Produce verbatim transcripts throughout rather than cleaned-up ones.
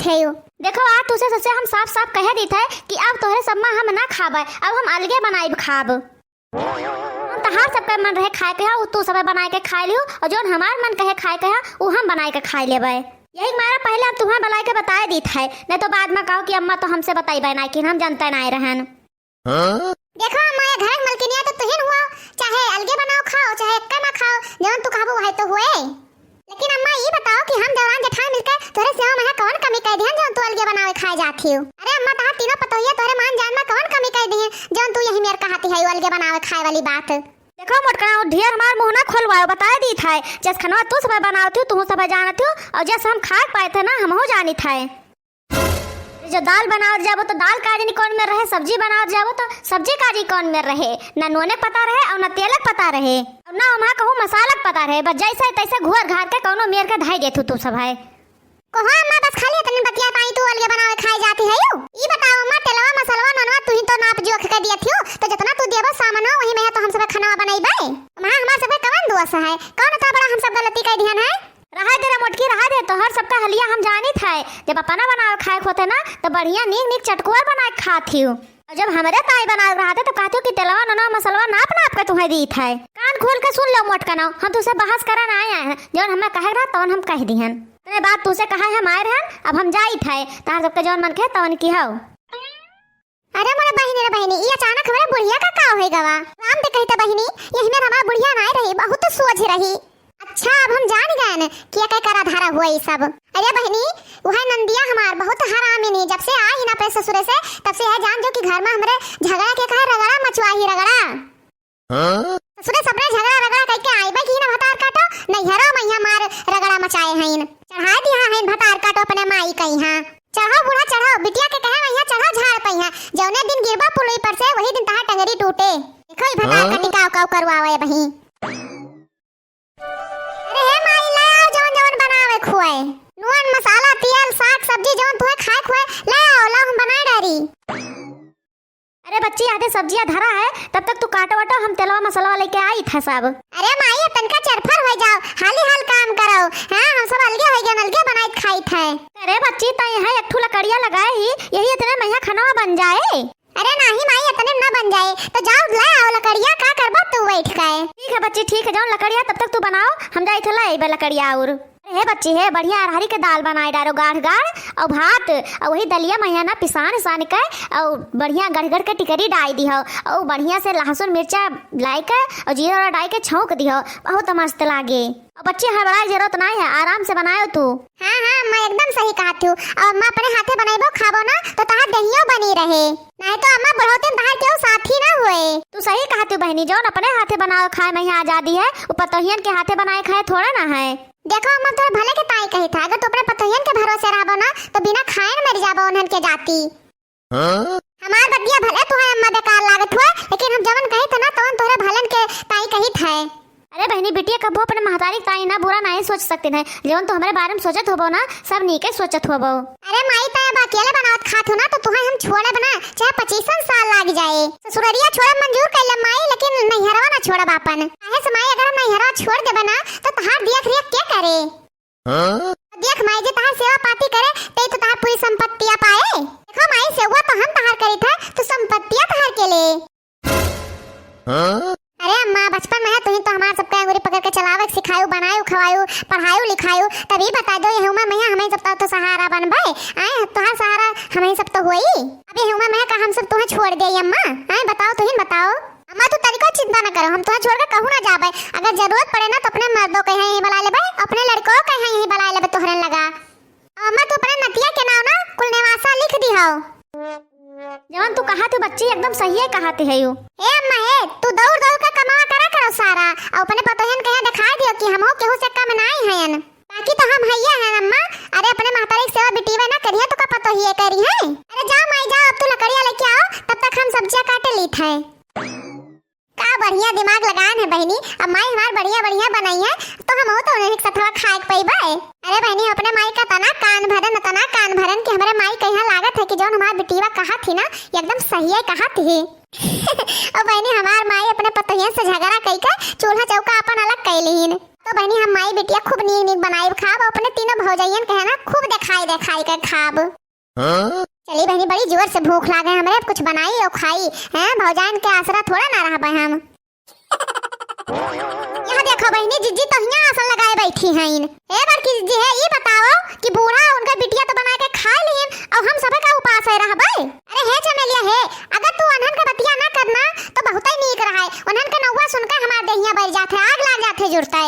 है यू। देखो, आज तुसे ससे हम साफ साफ कहे दीत है कि अब तोहरे सब मा हम ना खाबे, अब हम अलगे बनाइब खाब। तहार सबके मन रहे खाए के, हाँ, उ तू सबे बनाए के खाए लियो, और जौन हमार मन कहे खाए के, हाँ, उ हम बनाए के खाए लेबे। यही मारा पहले हम तुम्हें बुलाए के बताए दीत है, नहीं तो बाद में कहो कि अम्मा तो हमसे बताइबे ना कि हम जानते ना रहन। हाँ? देखो अम्मा, ये घर के मलकिनिया तो तुहिन हुआ, चाहे अलगे बनाओ खाओ, चाहे एक्का ना खाओ, जौन तू कहबो वही तो हुए। लेकिन अम्मा, ई बताओ कि हम देवरान जेठान मिलके तोहरे सेवा में कौन कमी कइ दिहन, जौन तू अलगे बनावे खाए जात हियो? अरे अम्मा, तहार तीनों पतोहिया तोहरे मान जान में कौन कमी कइ दिहन, जौन तू यही मेर कहती है अलगे बनावे खाए वाली बात? देखो मोटकना, ढेर हमार मुंह ना खोलवाओ, बताए दीत है, जस खनवा तू सबे बनावत हियो, तू सबे जानत हियो, और जस हम खाए पाए थे ना, हमहू जानित है। जो दाल बनावत जाबो तो दाल का जानी कौन मेर रहे, सब्जी बनावत जाबो तो सब्जी का जानी कौन मेर रहे, ना नूने पता रहे और ना तेलक पता रहे और ना ओमा कहूँ मसालक पता रहे, बस जैसे तैसे घुअर घार के कौनो मेर के धई देथू तू सब है। कहो अम्मा, बस खाली इतने बतिया ताई तू अलगे बनावे खाए जाती है यू? ई बताओ अम्मा, तेलवा मसलवा ननवा तू ही तो नाप जोख के दियत हियो, तो जितना तू देबो सामानवा वही में है तो हम सब खनवा बनइबे। अम्मा, हमार सब कवन दोष है, कौन इतना बड़ा हम सब गलती कइ दिहन है? रहा दे रे मोटकी, रहा दे, तोहर सबका हलिया हम जानित है। जब अपना बनावे खाए के होते ना, तो बढ़िया नीक नीक चटकुआ बनाए के खात हियो। और जब हमरे ताई बनावे रहते, तो कहती हो कि तेलवा ननवा मसलवा नाप नाप के तुम्हें दीत है। कान खोल के सुन लो मोटकनौ, हम तुसे बहस करे ना आए हैं। जौन हमें कहे रहा, तौन हम कह दिहन। तने बात तुसे कहा है, हम आए रहन, अब हम जाइत है। तार सबके जौन मन कहे, तौन की हो। अरे मोरे बहिनी रे बहिनी, ई अचानक हमरे बुढ़िया का का होइ गवा? राम दे कहिते बहिनी, यही मेर हमार बुढ़िया नाय रही, बहुत सोझ रही। अच्छा, अब हम जान गएन कि एके करा धरा हुआ ई सब। अरे बहिनी, वह नंदिया हमार बहुत हरामिनी, जब से आई ही ना अपने ससुरे से, तब से यह जान जो कि घर में हमरे झगड़ा के कहे रगड़ा मचवा ही रगड़ा। हाँ? ससुरे सबरे झगड़ा रगड़ा कइके आइबे की ना भतार काटो, नैहरो में यहाँ मार रगड़ा मचाए हईन। चढ़ा दिया हईन भतार काटो अपने माई कइहाँ। चढ़ो बूढ़ा चढ़ो, बिटिया के कहे वइहाँ चढ़ो झाड़ पइहाँ। जौने दिन गिरबा पुलई पर से वही दिन तहार टंगरी टूटे। देखो ई भतार हाँ? काटी काव काव करवावे बही। अरे हे माई, ले आओ जौन जौन बनावे खुए। नून, मसाला, तेल, साग, सब्जी जौन तुहे खाए खुए, ले आओ, ला हम बनाए डारी। अरे बच्ची, आधे सब्जिया धरा है, तब तक तू काटो वाटो, हम तेलवा मसलवा लेके आइत है सब। अरे माई, अब तनका चरफर होइ जाओ, हाली हाल काम करो। हाँ, हम सब अलगे होइ गए, अलगे बनाइत खाइत है। अरे बच्ची, तई है एक ठो लकड़िया लगाए ही, यही इतने मइहाँ खनवा बन जाए। अरे नाही माई, इतने में ना बन जाए, तो जाओ ले आओ लकड़िया, का करबो तू बैठ के? ठीक है बच्ची, ठीक है, जौन लकड़िया तब तक तू बनाओ, हम जाइत है ले अइबे लकड़िया और। अरे हे बच्ची हे, बढ़िया अरहरी के दाल बनाए डारो गाढ़ गाढ़, और भात, और वही दलिया मइहाँ ना पिसान उसान के, और बढ़िया गढ़ गढ़ के टिकरी डाई दिहो, और बढ़िया से लहसुन मिर्चा लाई के और जीरा उरा डाई के छौंक दिहो, बहुत मस्त लागे। और बच्ची हड़बड़ाए जरूरत नाई है, आराम से बनायो तू। हाँ हाँ अम्मा, एकदम सही कहत हू। अब अम्मा अपने हाथे बनइबो खाबो ना तो तहार देहियो बनी रहे, नाई तो अम्मा बुढ़ौती में तहार केहू साथी ना हुए। तू सही कहत हू बहिनी, जौन अपने हाथे बनाओ खाए मइहाँ आजादी है, उ पतोहियन के हाथे बनाए खाए थोड़ा ना है। देखो अम्मा, तोहरे भले के ताई कही था, अगर तू अपने पतोहियन के भरोसे रहबो ना, तो बिना खाए न मर जाबो उन्हन के जाती। हाँ? हमार बतिया भले तुहे अम्मा बेकार लागत हुए, लेकिन हम जवन कही था ना, तवन तोहरे भलन के ताई कही था। अरे बहिनी, बिटिया कबो अपने महतारी के ताई ना बुरा नहीं सोच सकती है। जवन तू हमरे बारे में सोचत होबो ना, सब नीके सोचत होबो। अरे माई, तै अब अकेले बनावत खात हो ना, तो तुहे हम छोड़ब ना, चाहे पच्चीसन साल लाग जाए। ससुररिया छोड़ब मंजूर कैले माई, लेकिन नैहरवा ना छोड़ब आपन। काहे से माई, अगर हम नैहरवा छोड़ देबे ना, तो तहार दियख रियख के करे? हाँ? देख माई, जे तहार सेवा पाती करे, ते तो तहार पूरी संपत्तिया पाए। देखो माई, सेवा तो हम तहार करी था, तो संपत्तिया तहार के ले। हाँ? अरे अम्मा, बचपन में है, तुही तो हमार सबके अंगुरी पकड़ के चलावे के सिखायु, बनायु, खवायु, पढ़ायु, लिखायु, तभी बता दो, यही उम्र में है, हमें सब तो, तो सहारा बनबे, आए, तोहार सहारा हमें सब तो होई। अब यही उम्र में है, का हम सब तुहे छोड़ दे अम्मा? आए, बताओ, तुहिन बताओ। अम्मा, तू तनिको चिंता न करो, हम तुहे छोड़ के कहूँ ना जाबे। अगर जरूरत पड़े ना, तो अपने मर्दों के यहाँ यहीं बुला लेबे, अपने लड़कों के यहाँ यहीं बुला लेबे, तोहरे लगा। अम्मा, तू अपने नतिया के नाव ना कुल नेवासा लिख दिहो। जवन तू कहत हू बच्ची, एकदम सहिए कहत हयू। ए अम्मा हे, तू दौड़ दौड़ के कमावा करा करो सारा, और अपने पतोहन के यहाँ दिखाई दियो कि हमहू केहू से कम नाई हयन। बाकी तो हम हइये हन अम्मा। अरे अपने महतारी के सेवा बिटिया ना करिहे तो का पतोहिए करिहे? अरे जाओ माई जाओ, अब तू लकड़िया लेके आओ, तब तक हम सब्जियां काटे लीत है। का बढ़िया दिमाग लगान है बहिनी। अब माई हमार बढ़िया बढ़िया बनाई है, तो हमहू तो उन्हें एक सथवा खाए के पइबे। अरे बहिनी, अपने माई का तना कान भरन, तना कान भरन कि हमरे माई कहिया लागत है कि जौन हमार बिटिया कहा थी ना, एकदम सही है कहा थी। ओ बहिनी, हमार माई अपने पतोहियन से झगड़ा कई के चूल्हा चौका अपन अलग कई लीन। तो बहिनी, हम माई बिटिया खूब नीक नीक बनाइब खाब, अपने तीनों भौजइयन के है ना, खूब देखाई देखाई के खाब। हाँ? चली बहिनी, बड़ी जोर से भूख लागे हमरे, अब कुछ बनाई और खाई। हैं, भौजाइन के आसरा थोड़ा ना रहबे हम। यहाँ देखो बहिनी, जिज्जी तो हियाँ आसन लगाए बैठी हईन। ए बड़की जिज्जी, है ई बताओ कि बूढ़ा उनका बिटिया तो बना के खा लिहिन, और हम सभे का उपास है रहबे? अरे हे चमेलिया हे, अगर तू उन्हन के बतिया ना करना तो बहुतै नीक रहे। उन्हन के नौवा सुन के हमार देहिया बर जात है, आग लाग जात है जुड़तै।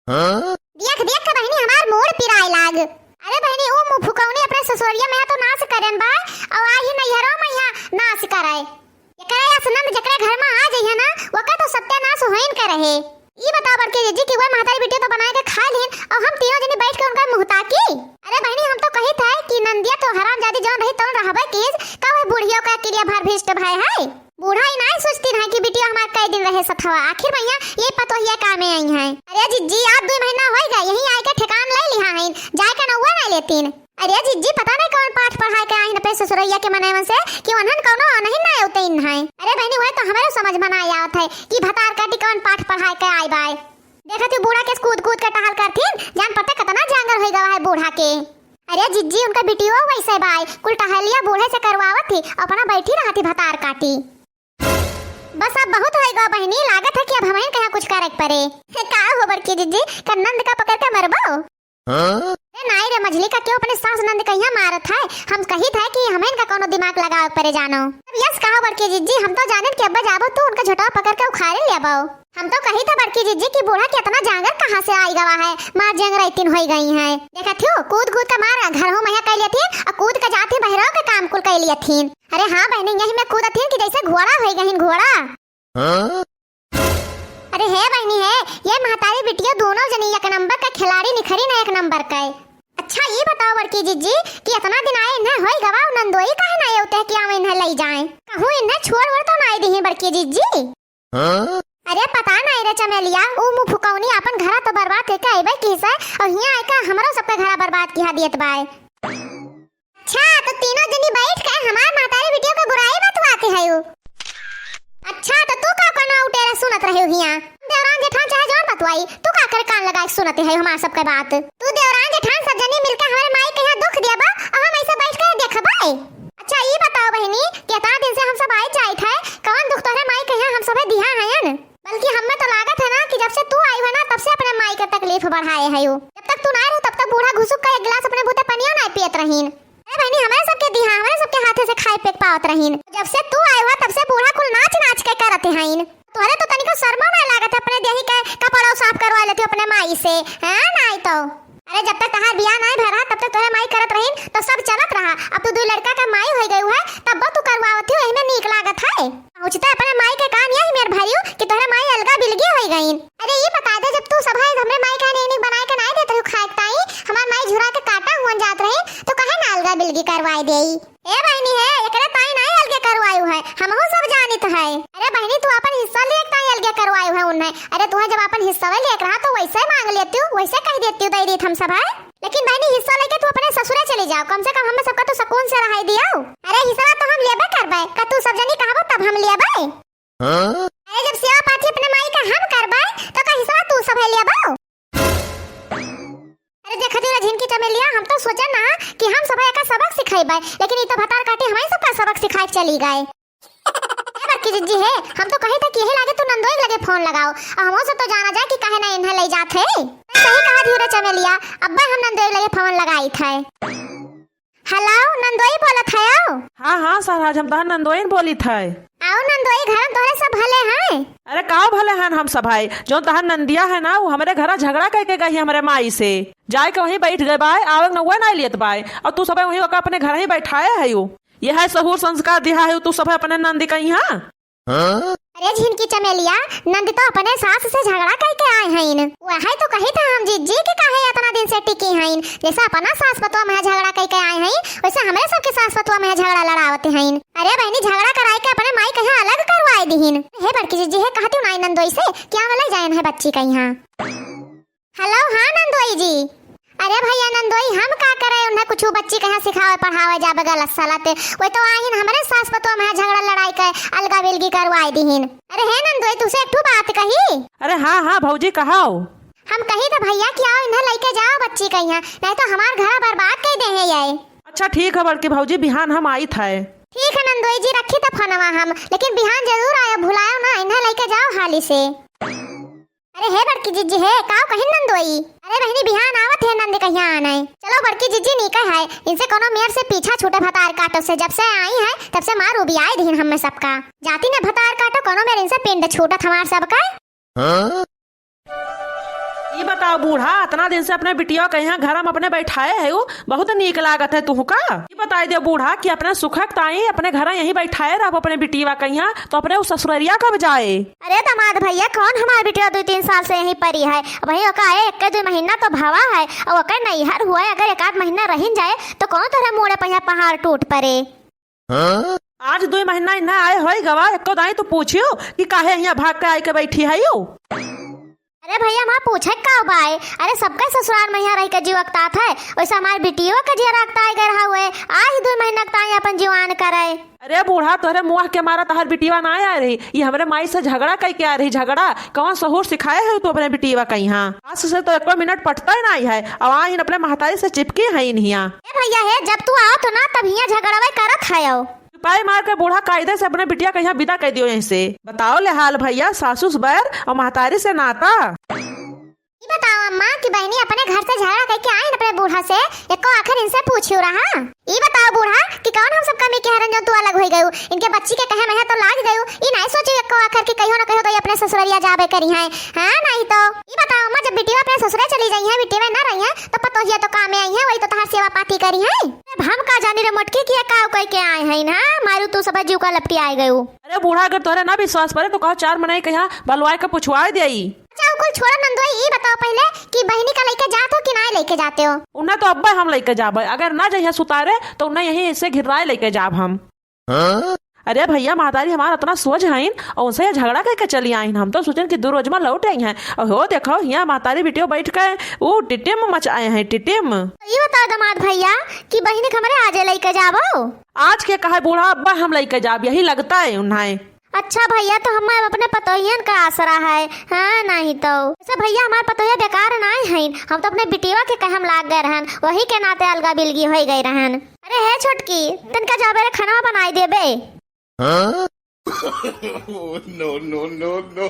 हाँ? देख देख के बहिनी हमार मूड़ पिराए लाग। अरे बहिनी, ऊ मुँह फुकौनी अपने ससुरिया में तो नाश करन बा, और आई नैहरो में यहाँ नाश करे। एकरे अस नंद जेकरे घर में आ जइहे ना, ओकर तो सत्यानाश होइन के रहे। ई बताओ बड़की जिज्जी कि वह महतारी बिटिया तो बनाए के खा लीन, और हम तीनों जनी बैठ के उनका मुँह ताकी। अरे बहिनी, हम तो कहित है कि नंदिया तो हरामजादी जौन रही तौन रहबे कीज, का वह बुढ़ियो का किरिया भर भीष्ट भय है। बूढ़ा ई नाई सोचती रहे कि बिटिया हमार कई दिन रहे सथवा, आखिर मैया ये पतोहिया का में आई है। अरे जिज्जी, आप दो महीना होई गए यहीं आए के ठिकान ले लिहा है, जाए के नौवा ना लेतीन। अरे जिज्जी, पता नहीं कौन पाठ पढ़ाए के आइन अपने ससुरैया के मनई मन से कि उन्हन कौनो नहीं ना अउते इन है। अरे बहिनी, वह तो हमारे समझ में ना आवत है कि भतार काटी कौन पाठ पढ़ाए के आए बाय। देखत ही बूढ़ा के कूद कूद के टहल करथिन, जान पड़ते कितना जांगर होई गवा है बूढ़ा के। अरे जिज्जी, उनका बिटियो वैसे बाय, कुल टहलिया बूढ़े से करवावत ही, अपना बैठी रहत ही भतार काटी। बस अब बहुत होई गवा बहिनी, लागत है कि अब हमहिन कहाँ कुछ करे के परे। का हो बड़की जिज्जी, का नंद का पकड़ के मरबो? हाँ? अरे नाई रे मझली का, क्यों अपने सास नंद कहिया मारत है? हम कहित है कि हमहिन का कौनो दिमाग लगावे के परे जानो। अब यस कहा बड़की जिज्जी, हम तो जाने कि अब्बा जाबो तू उनका झोटवा पकड़ के उखाड़े लेबो। हम तो कहित है बड़की जिज्जी कि बूढ़ा के इतना जांगर कहाँ से आई गवा है, मार जांगर इतनी होई गई है। देखत हो कूद कूद के मार घर हो मैया कह लेथिन और कूद के जाती बहरो के काम कुल कह लेथिन। अरे हाँ बहिनी, यही में कूदत हिन कि जैसे घोड़ा होई गहिन घोड़ा। हाँ? अरे हे बहिनी हे, ये महतारी बिटिया दोनों जनी एक नंबर का खिलाड़ी निखरी ना एक नंबर का। अच्छा ये बताओ बड़की जिज्जी कि इतना दिन आए इन्हें होई गवा नंदोई काहे ना अउते कि आवे इन्हें लई जाए? कहूँ इन्हें छोड़ ओड़ तो ना दिही बड़की जिज्जी? हाँ? अरे पता नहीं रे चमेलिया, ऊ मुँह फुकौनी अपन घरा तो बर्बाद करके अइबे की से और हियाँ आइका हमरो सबके घरा बर्बाद किहा दियत बाय। अच्छा, तो तीनों जनी बैठ के हमार महतारी बिटिया के बुराई बतवाते है यू। अच्छा, तो तू का करना उठे रहे सुनत रहे हिया? देवरान जेठान चाहे जौन बतवाई, तू का करे कान लगा के सुनत है हमार सबके बात? तू देवरान जेठान सब जनी मिलके हमारे माई के यहाँ दुख दिया बा, और हम ऐसे बैठ के देखबे? अच्छा, ई बताओ बहिनी, कितना दिन से हम सब आए जाइत है, कौन दुख तोहरे माई के यहाँ हम सबे दिहा हयन? बल्कि हमें तो लागत है ना कि जब से तू आई है ना, तब से अपने माई के तकलीफ बढ़ाए है यू। जब तक तू ना रहे, तब तक बूढ़ा घुसुक के एक गिलास अपने बूते पनियो ना पियत रहीन। अरे बहिनी, हमरे सबके दिहा, हमरे सबके हाथे से खाए पे पावत रहीन। जब से तू आए हुआ, तब से बूढ़ा कुल नाच नाच के करत हईन। तोहरे तो तनिको शर्मो ना लागत है, अपने देही के कपड़ा साफ करवा लेते हो अपने माई से, हाँ? नाई तो, अरे जब तक तहार बियाह नाई भय रहा, तब तक तोहरे माई करत रहीन, तो सब चलत रहा। अब तू दू लड़का के माई होई गई है, तब तू करवावत हो, एहमे नीक लागत है? पहुँचते अपने माई के कान यही मेर भरियो कि तोहरे माई अलगा बिलगी होई गईन। अरे ये बता दे, जब तू सब है हमरे माई का नीक नीक बनाए के नाई देत रहू खाए के ताई, हमार माई झुरा के काटा हुअन जात रहे, तो काहे ना अलगा बिलगी करवाए देई? ए बहिनी हे, एकरे ताई नाई अलगे करवायु है, हमहू सब जानित है। अरे बहिनी, तू अपन हिस्सा लेके ताई अलगे करवायु है उन्हें। अरे तुहें जब अपन हिस्सा लेके रहा तो वैसे मांग लेती हूँ, वैसे कह देती हूँ, दे देत हम सब है। लेकिन बहिनी, हिस्सा लेके तू अपने ससुरे चली जाओ, कम से कम हमें सबका तो सुकून से रहाई दियो। अरे हिस्सा तो हम लेबे करबे, का तू सब जनी कहबो तब हम लेबे? हाँ? अरे जब सेवा पाती अपने माई का हम करबे, तो का हिस्सा तू सब है लेबो? अरे देखा तू झिनकी चमेलिया, हम तो सोचा ना कि हम सब एका सबक सिखाइबे, लेकिन ई तो भतार काटी हमारे सबका सबक सिखाए के चली गए। ए बड़की जिज्जी हे, हम तो कही था कि यही लागे तू नंदोई लगे फोन लगाओ, और हमो सब तो जाना जाए कि काहे ना इन्हें ले जात है। सही कहा धीरे चमेलिया, अब्बे हम नंदोई लगे फोन लगाई थे। हेलो, नंदोई बोलत है? आओ। हाँ, हाँ, सर, आज हम तहार नंदोई बोली थे। आओ नंदोई, घर में तोहरे सब भले हैं? अरे, काव भले हन हम सब है? जो तहार नंदिया है ना, वो हमरे घरा झगड़ा करके गई हमरे माई से। जाए के वहीं बैठ गए बाय, आवे के नौवे नाई लियत बाय। और तू सब वहीं ओका अपने घर ही बैठाए है यू। ये है सहूर संस्कार दिहा है तू सब है अपने नंदी कहीं, हाँ? अरे झिनकी चमेलिया, नंद तो अपने सास से झगड़ा करके आए हैं। वह तो कही था हम जिज्जी के काहे इतना दिन से टिकी हैं, जैसे अपना सास पतवा में झगड़ा करके आए हैं, वैसे हमरे सबके सास पतवा में झगड़ा लड़ावते हैं। अरे बहनी, झगड़ा कराए के अपने माई कहीं अलग करवाए दिहिन। हे बड़की जिज्जी, हे कहती हूँ नाई नंदोई से, क्या वाला जायन है बच्ची का यहाँ? हेलो, हाँ नंदोई जी। अरे भैया नंदोई, हम का करे, उन्हें कुछ बच्ची कहाँ सिखावे पढ़ावे जाबे गलत सलत, वही तो आहिन हमरे सास पतोह में झगड़ा लड़ाई के अलगा बिलगी करवाए दिहिन। अरे हे नंदोई, तुसे एक ठो बात कही। अरे हाँ हाँ भौजी, कहाओ। हम कही त भइया कि आओ इन्हें लइके जाओ बच्ची कहिया, नहीं तो हमार घरा बर्बाद कइ देहे ये। अच्छा ठीक है बड़की भौजी, बिहान हम आइत है। ठीक है नंदोई जी, रखी त फोनवा हम, लेकिन बिहान जरूर आयो, भुलायो ना, इन्हें लइके जाओ हाली से। अरे हे बड़की जिज्जी हे, काव कहिन नंदोई? अरे बहिनी बिहान आवत है नंद कहिया आना है। चलो बड़की जिज्जी नीके है, इनसे कोनो मेर से पीछा छूटे भतार काटो से, जब से आई है तब से मार उबियाई दीन हमें सबका। जाती न भतार काटो, कोनो मेर इनसे पिंड छूटत हमार सबका। हाँ? ई बताओ बूढ़ा, अतना दिन से अपने बिटिया कहिया घर में अपने बैठाए है, उ बहुत नीक लागत है तुहका। ई बताई दे बूढ़ा कि अपने सुखक ताई अपने घर यहीं बैठाए रहब अपने बिटिया कहिया, तो अपने उ ससुररिया कब जाए? अरे दामाद भइया, कौन हमार बिटिया दुइ तीन साल से यहीं परी है? अब वही ओका आए एक दुइ महीना तो भवा है, और ओकर नैहर हुआ है, अगर एक आध महीना रहिन जाए तो कौन तोहरे मूड़े पहिया पहाड़ टूट परे? हाँ? आज दुइ महीना इन्हें आए होई गवा, एको दाई तू पूछियो कि काहे हियाँ भाग के आइके बैठी है यू? अरे भइया, हमार पूछे का बाय? अरे सबका ससुराल में यहाँ रह के जीव अकतात है, वैसे हमार बिटियो के जिया अकताए गए रहा हुए, आज दुइ महीना अकताए अपन जीवान करे। अरे बूढ़ा, तोहरे मुँह के मारा तोहर बिटिया ना आए रही, ये हमरे माई से झगड़ा कइ के आ रही, झगड़ा। कौन सहूर सिखाए है तू अपने बिटिया कहिया? आज से तो एको मिनट पटता ही नहीं है, अब आइन अपने महतारी से चिपकी है इन्हिया। ए भइया हे, जब तू आओ तो ना तब हियाँ झगड़वे करत है। चुपाई मार के बूढ़ा कायदे से अपने बिटिया कहिया विदा कइ दियो यहीं से। बताओ ले हाल भइया, सासू से बैर और महतारी से नाता। ई बताओ अम्मा कि बहिनी अपने घर से झगड़ा कइ के आइन अपने बूढ़ा से, एको आखिर इनसे पूछियो रहा। ई बताओ बूढ़ा कि कौन हम सब कमी के हरन जो तू अलग होइ गयू, इनके बच्ची के कहे में तो लाग गयू, ई नहीं सोचियो एको आखिर कि कहियो ना कहियो तो ये अपने ससुररिया जाबे करिहैं, हाँ नहीं तो। ई बताओ अम्मा, जब बिटिया अपने ससुरे चली जइहैं, बिटिया ना रहिहैं, तो पतोहिया तो कामे अइहैं, वही तो तोहार सेवा पाती करिहैं। अब हम का जानी रे मोटकी कि ये काव कइ के आए हैं ना, मारू तू सब जीव का लपटी आए गयू। अरे बूढ़ा, अगर तोहरे ना विश्वास परे तो कहो चार मनई के यहाँ बलवाए के पुछवाए देई। अच्छा, उ कुल छोड़ा नंदोई, ई बताओ पहिले कि बहिनी का लइके जात हो कि ना लइके जाते हो? उन्हें तो अब्बे हम लइके जाबे, अगर ना जइहे सुतारे तो उन्हें यहीं से घिर्राए लइके जाब हम। हाँ? अरे भइया, महतारी हमार अतना सोझ हइन और उनसे ये झगड़ा कइ के चली आइन, हम तो सोचन कि दू रोज में लौट आई हैं। और हो देखो, हियाँ महतारी बिटियो बैठ के उ टिटिम मचाए हैं, टिटिम। तो ई बताओ दामाद भइया कि बहिनी के हमरे आजे लइके जाबो? आज के कहे बूढ़ा, अब्बे हम लइके जाब, यही लगता है उन्हें। अच्छा भइया, तो हमें अब अपने पतोहियन का आसरा है, हाँ, नहीं तो। अच्छा भइया, हमार पतोहिया बेकार नाहीं हइन, हम तो अपने बिटिया के कहम लाग गए रहन, वही के नाते अलगा बिलगी होइ गए रहन। अरे हे छोटकी, तनका जाबे रे, खाना बनाई देबे। हाँ? No, no, no, no।